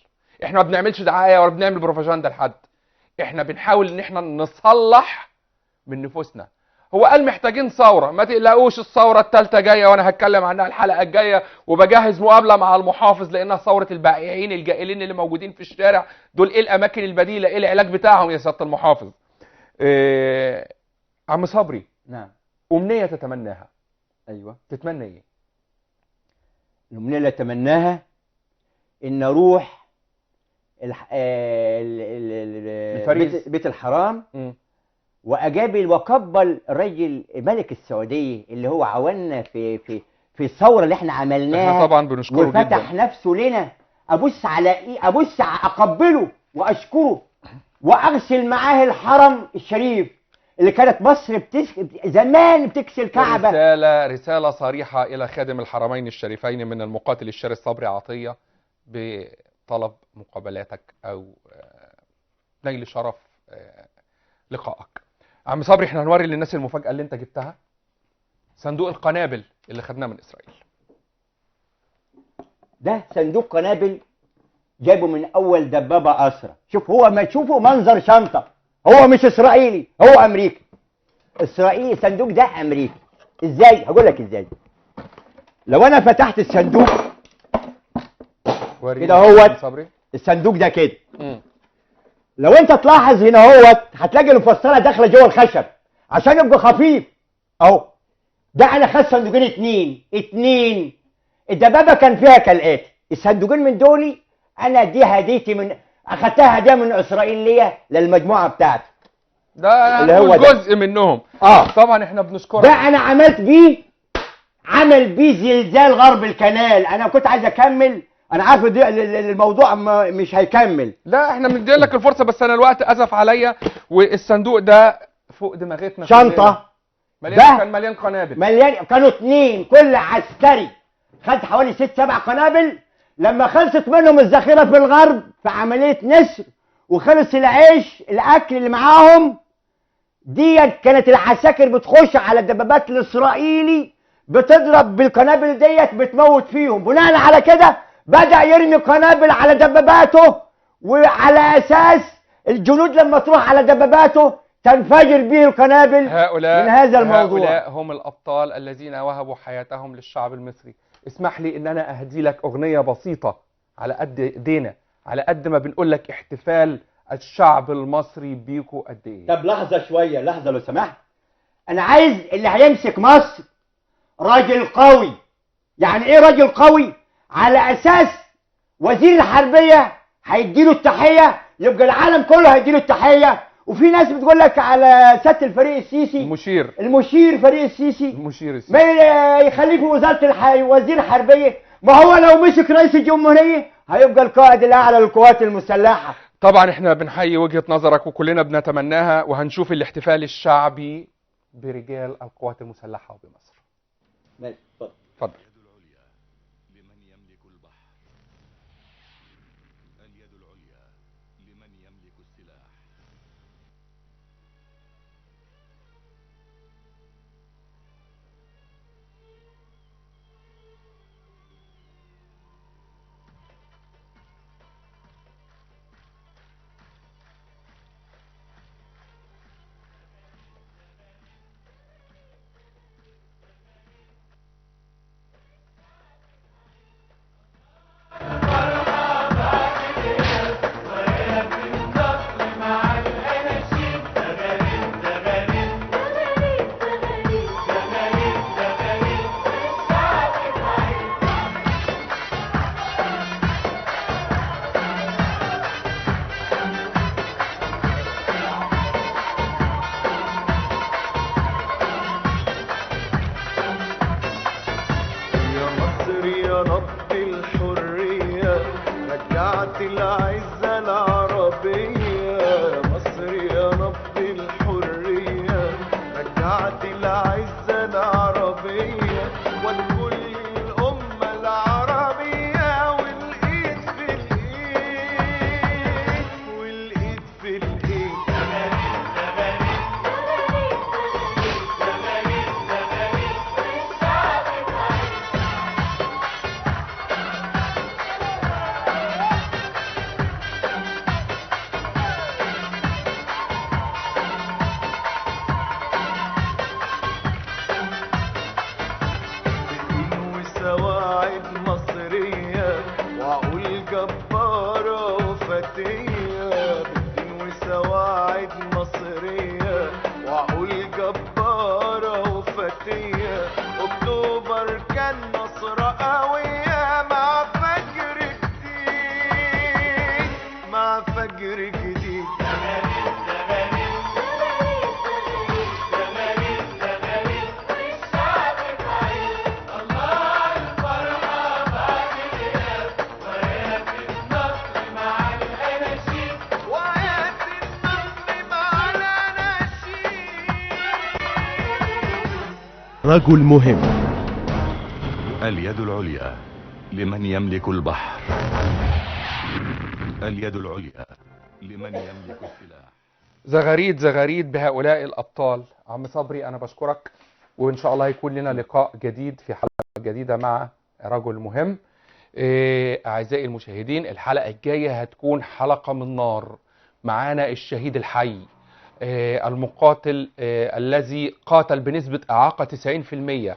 احنا ما بنعملش دعاية ولا بنعمل بروباجندا لحد، احنا بنحاول ان احنا نصلح من نفوسنا. هو قال محتاجين ثورة، ما تقلقوش الثورة الثالثة جاية وانا هتكلم عنها الحلقة الجاية، وبجهز مقابله مع المحافظ لانها ثورة البائعين الجائلين اللي موجودين في الشارع دول. ايه الاماكن البديلة؟ ايه العلاج بتاعهم يا سيادة المحافظ؟ إيه... عم صبري. نعم. امنية تتمناها؟ ايوه. تتمنى ايه؟ الامنية اللي اتمناها ان اروح بيت الحرام واجابل واقبل الرجل ملك السعودية اللي هو عاوننا في في في الثورة اللي احنا عملناها. احنا طبعا بنشكره جدا وفتح نفسه لنا. ابص على ايه؟ ابص اقبله واشكره واغسل معاه الحرم الشريف اللي كانت مصر زمان بتكسي الكعبة. رسالة صريحه الى خادم الحرمين الشريفين من المقاتل الشرس صبري عطية بطلب مقابلاتك او نيل شرف لقائك. عم صبري، احنا هنوري للناس المفاجأة اللي انت جبتها، صندوق القنابل اللي خدناه من اسرائيل. ده صندوق قنابل جابه من اول دبابة اسرى. شوف هو ما تشوفه منظر شنطة، هو مش اسرائيلي، هو امريكي. اسرائيلي الصندوق ده امريكي. ازاي؟ هقول لك ازاي. لو انا فتحت الصندوق كده اهوت، الصندوق ده كده، لو انت تلاحظ هنا اهوت هتلاقي المفصلة داخله جوه الخشب عشان يبقى خفيف اهو. ده انا خدت صندوقين اتنين. الدبابة كان فيها كالاتي، الصندوقين من دولي انا دي هديتي، من اخدتها هديه من اسرائيل ليا للمجموعة بتاعتي. ده اللي هو جزء منهم. طبعا احنا بنشكرك. ده انا عملت بيه، عمل بيه زلزال غرب الكنال. انا كنت عايز اكمل، انا عارف الموضوع مش هيكمل. لا احنا بندي لك الفرصة، بس انا الوقت اسف عليا. والصندوق ده فوق دماغتنا شنطه مليان، كان مليان قنابل، مليان. كانوا 2، كل عسكري خد حوالي 6 7 قنابل. لما خلصت منهم الذخيره في الغرب في عملية نسر وخلص العيش الاكل اللي معاهم ديت، كانت العساكر بتخش على الدبابات الاسرائيلي بتضرب بالقنابل ديت بتموت فيهم. بناء على كده بدأ يرمي قنابل على دباباته، وعلى أساس الجنود لما تروح على دباباته تنفجر به القنابل. هؤلاء من هذا الموضوع. هؤلاء هم الأبطال الذين وهبوا حياتهم للشعب المصري. اسمح لي إن أنا أهدي لك أغنية بسيطة على قد إيدينا، على قد ما بنقول لك احتفال الشعب المصري بيكو قد إيه. طب لحظة شوية، لحظة لو سمحت. أنا عايز اللي هيمسك مصر راجل قوي. يعني إيه راجل قوي؟ على اساس وزير الحربية هيديله التحية، يبقى العالم كله هيديله التحية. وفي ناس بتقول لك على سيادة الفريق السيسي، المشير فريق السيسي، المشير السيسي ما يخليه في وزارة وزير الحربية. ما هو لو مسك رئيس الجمهورية هيبقى القائد الاعلى للقوات المسلحة. طبعا احنا بنحيي وجهه نظرك وكلنا بنتمناها، وهنشوف الاحتفال الشعبي برجال القوات المسلحة وبمصر. ماشي، اتفضل. اتفضل. نبض الحرية، رجعت العزة العربية. يا مصر يا نبض الحرية، رجعت العزة العربية، والكل الأمة العربية، والإيد في الإيد، والإيد في الإيد. وسواعد مصرية وعقول جبارة وفتية، بالدين وسواعد مصرية وعقول جبارة وفتية. أكتوبر كان نصرة قوية مع فجر جديد، مع فجر جديد. وآيات النصر مع الأناشيد. رجل مهم. اليد العليا لمن يملك البحر، اليد العليا لمن يملك السلاح. زغاريد زغاريد بهؤلاء الأبطال. عم صبري أنا بشكرك، وإن شاء الله يكون لنا لقاء جديد في حلقة جديدة مع رجل مهم. أعزائي المشاهدين، الحلقة الجاية هتكون حلقة من نار. معانا الشهيد الحي، المقاتل الذي قاتل بنسبة إعاقة 90%.